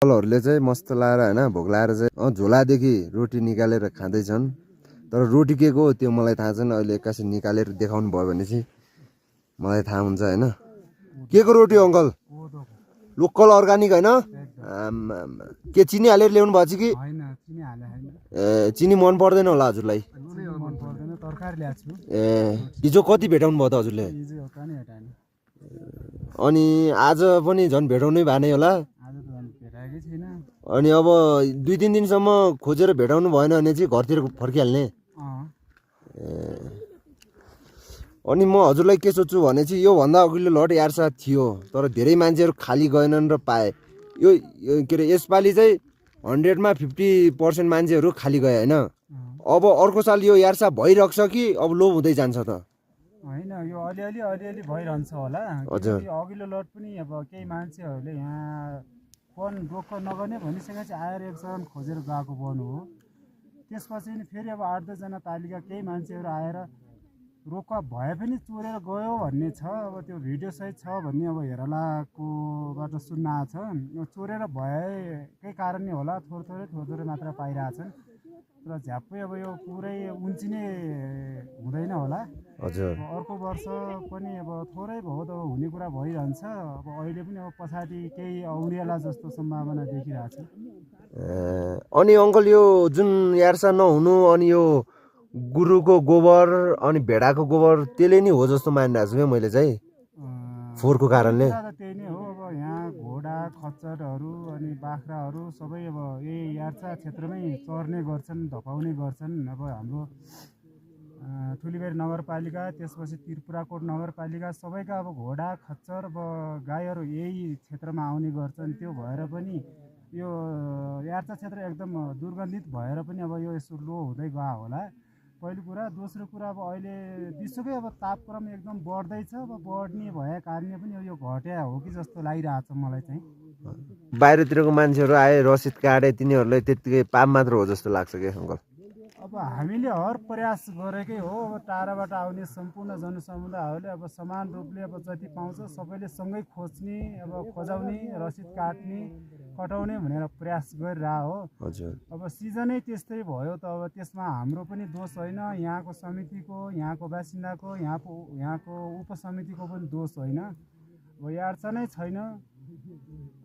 अङ्कलहरूले चाहिँ मस्त लाएर होइन भोक लाएर चाहिँ झोलादेखि रोटी निकालेर खाँदैछन्। तर रोटी के को त्यो मलाई थाहा छैन। अहिले एक्कासी निकालेर देखाउनु भयो भने चाहिँ मलाई थाहा हुन्छ होइन। के को रोटी हो अङ्कल? लोकल अर्ग्यानिक होइन? के चिनी हालेर ल्याउनु भएको छ कि? ए चिनी मन पर्दैन होला हजुरलाई? ए हिजो कति भेटाउनु भयो त हजुरले? अनि आज पनि झन् भेटाउनै भए नै होला। अनि अब 2-3 दिनसम्म खोजेर भेटाउनु भएन भने चाहिँ घरतिर फर्किहाल्ने। अनि म हजुरलाई के सोच्छु भने चाहिँ योभन्दा अघिल्लो लट यारसा थियो तर धेरै मान्छेहरू खाली गएनन् र पाए। यो के अरे यसपालि चाहिँ 100मा 50% मान्छेहरू खाली गए होइन। अब अर्को साल यो यारसा भइरहन्छ कि अब लो हुँदै जान्छ त? होइन यो अलिअलि भइरहन्छ होला। हजुर अघिल्लो लट पनि अब केही मान्छेहरूले यहाँ पन रोक्क नगर्ने भनिसकेको चाहिँ आएर एकजना खोजेर गएको बन्नु हो। त्यसपछि नि फेरि अब 8-10 जना पालिका केही मान्छेहरू आएर रोक्का भए पनि चोरेर गयो भन्ने छ। अब त्यो भिडियो सहित छ भन्ने अब हेरलाकोबाट सुन्न आएको छ। चोरेर भएकै कारणले होला थोरै मात्र पाइरहेछन् र झ्याप्पै अब यो पुरै उन्चिने हुँदैन होला। हजुर अर्को वर्ष पनि अब थोरै बहुत अब हुने कुरा भइरहन्छ। अब अहिले पनि अब पछाडि केही औरिएला जस्तो सम्भावना देखिरहेको छ। अनि अङ्कल यो जुन यार्सा नहुनु अनि यो गुरुको गोबर अनि भेडाको गोबर त्यसले नि हो जस्तो मानिरहेको छु क्या मैले चाहिँ फोहोरको कारणले। त्यही नै हो। अब यहाँ घोडा खच्चरहरू अनि बाख्राहरू सबै अब यही यार्सा क्षेत्रमै चर्ने गर्छन् धपाउने गर्छन्। अब हाम्रो ठुलीबेरी नगरपालिका त्यसपछि त्रिपुराकोट नगरपालिका सबैका अब घोडा खच्चर अब गाईहरू यही क्षेत्रमा आउने गर्छन्। त्यो भएर पनि यो यार्सा क्षेत्र एकदम दुर्गन्धित भएर पनि अब यो यसो लो हुँदै गयो होला पहिलो कुरा। दोस्रो कुरा अब अहिले विश्वकै अब तापक्रम एकदम बढ्दैछ। अब बढ्ने भए कारणले पनि यो घट्या हो कि जस्तो लागिरहेको छ मलाई चाहिँ। बाहिरतिरको मान्छेहरू आए रसिद काटे तिनीहरूलाई त्यत्तिकै पाप मात्र हो जस्तो लाग्छ क्या अङ्कल? अब हामीले हर प्रयास गरेकै हो। अब टाढाबाट आउने सम्पूर्ण जनसमुदायहरूले अब समान रूपले अब जति पाउँछ सबैले सँगै खोज्ने अब खोजाउने रसिद काट्ने कटाउने भनेर प्रयास गरिरहेको हो। हजुर अब सिजनै त्यस्तै भयो त अब त्यसमा हाम्रो पनि दोष होइन। यहाँको समितिको यहाँको बासिन्दाको यहाँको उपसमितिको पनि दोष होइन। अब यार्सा नै छैन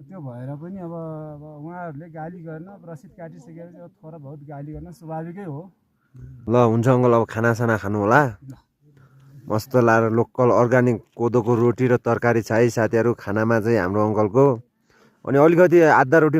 त्यो भएर पनि अब उहाँहरूले गाली गर्न रसिद काटिसकेपछि अब थोरै बहुत गाली गर्न स्वाभाविकै हो। ल हुन्छ अङ्कल अब खानासाना खानु होला। मस्त लाएर लोकल अर्ग्यानिक कोदोको रोटी र तरकारी छ है साथीहरू खानामा चाहिँ हाम्रो अङ्कलको। अनि अलिकति आधा रोटी